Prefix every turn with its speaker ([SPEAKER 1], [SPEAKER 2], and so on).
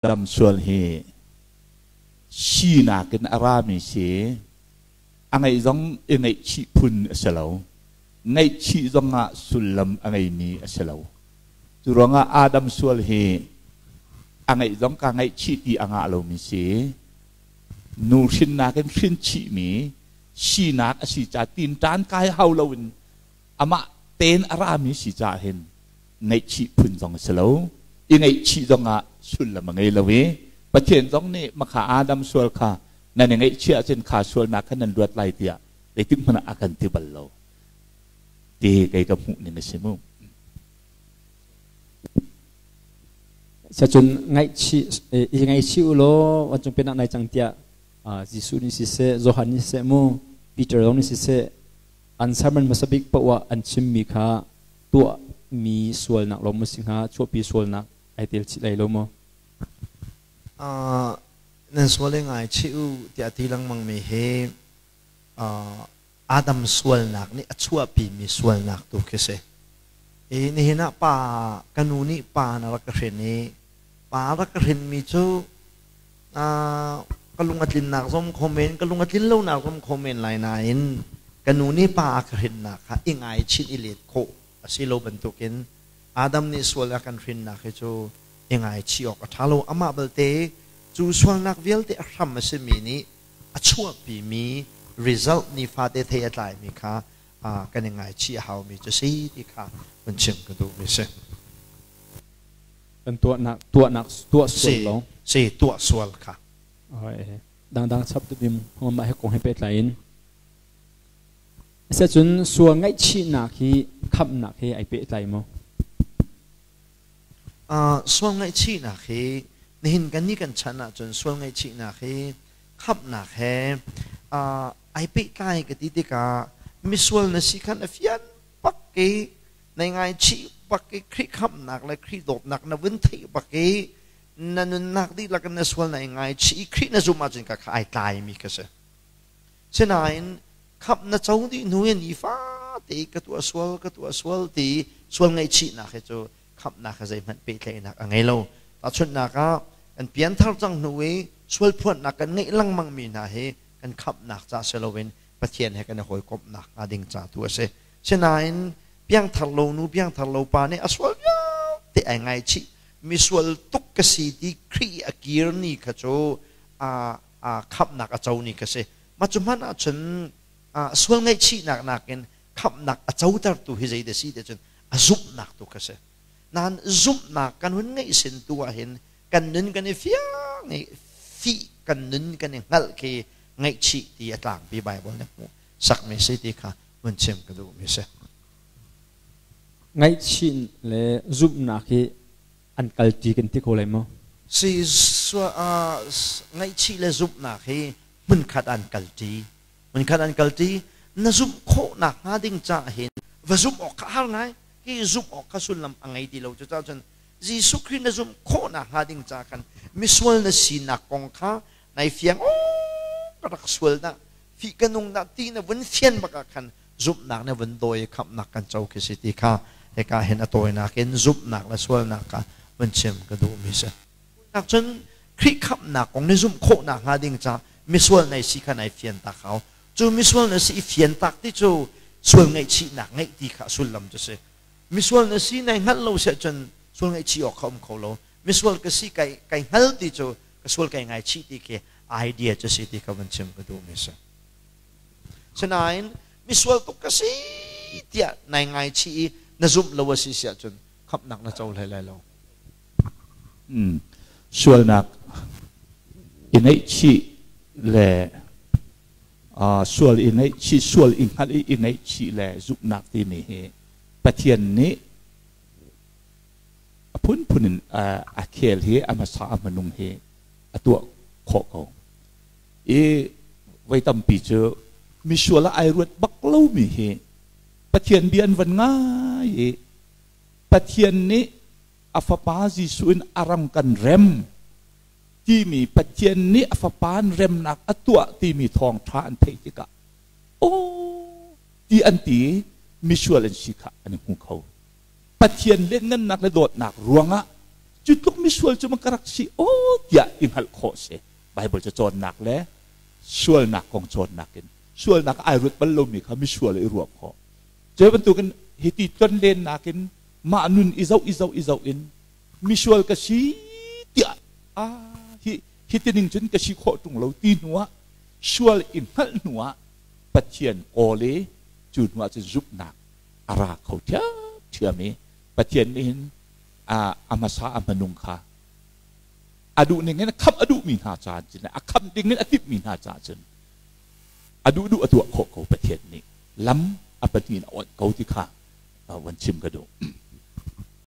[SPEAKER 1] Adam sual hi sinak in a rami si. A ngeih zong i ngaihchih phun a si lo. Ngaihchih zongah sullam a ngeimi a si lo. Cu ruangah Adam sual hi a ngeih zong ka ngaihchih ti a ngah lomi si. Nu hrinnak in hrin chihmi sinak a si ca tinṭan kai hau loin amah tein a rami si caah hin ngaihchih phun zong a si lo. I ngaihchih zongah sullam a ngei lo i Pathian zong nih makha Adam sual kha nan i ngaihchih ahcun kha sualnak kha nan luat lai tiah zeitik hmanh ah a kan ti bal lo ti kei ka hmuh ning a si mu.
[SPEAKER 2] Cun ngaihchih i ngaihchih u law vancung pennak nai cang tiah Jesuh nih siseh Johan nih siseh mu Peter zong nih siseh an sermon hmasa bik paoh ah an chimmi kha tuahmi sualnak lo maw si hnga chuahpi sualnak ai tel chih lai lo maw?
[SPEAKER 3] Nan sual i ngaichih u tiah ti lengmangmi hi Adam sualnak nih a chuahpimi sualnak tu khi si. I nihin ah pa ka nu nih pa na rak ka hrin i pa rak ka hrinmi cu ka lung a tlinnak zong kho men ka lung a tlin lonak zong kho men lai nain ka nu nih pa a ka hrinnak kha i ngaichin i let khawh a si lo bantukin Adam nih sual a kan hrinnak hi cu i ngaichih awk a ṭha lo. Amah belte cu sualnak vialte a hram a simi nih a chuahpimi result nifate thei a tlaimi kha kan i ngaichih a haumi cu si ti kha vun chim ka duhmi si.
[SPEAKER 2] Kan tuahnak tuahnak tuah sual lo.
[SPEAKER 3] Si tuah sual kha.
[SPEAKER 2] Dangdang chap tu bim mah he kong he pehtlai in. Asiahcun sual ngaihchihnak hi khamhnak he ai pehtlai maw?
[SPEAKER 3] Sual ngaihchihnak hi nihin kan nih kan chan ahcun sual ngaihchihnak hi khamhnak he ai pehtlai ka ti tikah misual na si khan a fian bak i nai ngaichih bak i Khrih khamhnak le Khrih dawtnak na vun theih bak i na nunnak dihlak in na sual na i ngaichih i Khrih na zumh ahcun ka kha ai tlaimi ka si. Sinain khamh na co dih hnu in nifate ka tuah sual ka tuah sual ti sual ngaihchihnak hi cu khamhnak he zeihmanh pehtlaihnak a ngei lo. Tahchunhnak ah kan pianthar cang hnu i sual phuannak kan ngeih lengmang mi hna hi kan khamhnak ca si loin Pathian he kan i hawikomhnak hnga ding ca tu a si. Sinain piangthar lo nu piangthar lo pa nih a sual vialte ai ngaichih misual tuk ka si ti Khrih a kir ni kha cu a khamhnak a co ni kha si. Mah cu hmanh ahcun sual ngaihchihnak nakin khamhnak a cotertu hi zei dah si ti cun a zumhnak tu kha si. Nain zumhnak kan hun ngeih sin tu ahhin kan nun kan i fiang i fih kan nun kan i hngalh khi ngaihchih ti a tlangpi Bible nih hmuh sakmi si ti kha vun chim ka duhmi si.
[SPEAKER 2] Ngaihchih le zumhnak hi an kalṭi kan ti ko lai maw?
[SPEAKER 3] Si ngaihchih le zumhnak hi hmunkhat an kalṭi. Hmunkhat an kalṭi. Na zumh khawhnak hnga ding caah hin va zumh awk kha har ngai. Hi zumh awk kha sullam a ngei ti lo. Cucaah cun Jesuh Khrih na zumh khawhnak hnga ding caah khan misual na sinak kong kha nai fiang ka rak sual dah fih ka nung dah ti na vun fian bak ah khan zumhnak na vun dawi i khamhnak kan co khi si ti kha hika hin a tawinak in zumhnak le sualnak kha vun chim ka duhmi si. Nak cun Khrih khamhnak kong na zumh khawhnak hnga ding ca misual nai si kha nai fian tak hau. Cu misual na si i fian tak ti cu sual ngaihchihnak ngeih ti kha sullam cu si. Misual na si nai hngalh lo si ahcun sual ngaihchih awk kha um kho lo. Misual ka si kai kai hngal ti cu ka sual kai ngaichih ti khi idea cu si ti kha van chim ka duhmi si. Sinain misual tuk ka si tiah nai ngaichih i na zumh lo a si si ahcun khamhnak na co hlei lai lo.
[SPEAKER 1] Sualnak i ngaihchih le sual i ngaihchih sual i hngalh i i ngaihchih le zumhnak timi hi Pathian nih a phunphun in a khel hi a hmasa a hmanung hi a tuah khawh ko. I voi tampi cu misual ah ai ruat bak lomi hi Pathian bia an van ngai i Pathian nih a fapa Jesuh in a ram kan rem timi Pathian nih a fapa in remnak a tuah timi thawngṭha an theih tikah aw ti an ti misual an si kha an i hmu kho. Pathian lianngannak le dawtnak ruangah Cu tluk misual cu ma ka rak si aw tiah i hngalh khawh si. Bible ca cawnnak le sualnak kong cawnnak in sualnak ai ruat bal lomi kha misual i ruah khawh. Cu bantukin hiti tlonlennak in mah nun i zoh i zoh i zoh in misual ka si tiah a hi hi tining cun ka si khawh ṭung lo ti hnu ah sual i hngalh hnu ah Pathian kawl i cu hnu ah cun zumhnak a ra kho ṭhiamṭhiam i Pathian nih hin a hmasa a hmanung kha a duh ning in khamh a duhmi hna caah cun a khamh ding in a timhmi hna caah cun a duh duh a tuah khawh ko. Pathian nih lam a pahnih in a awnh ko ti kha van chim ka duh.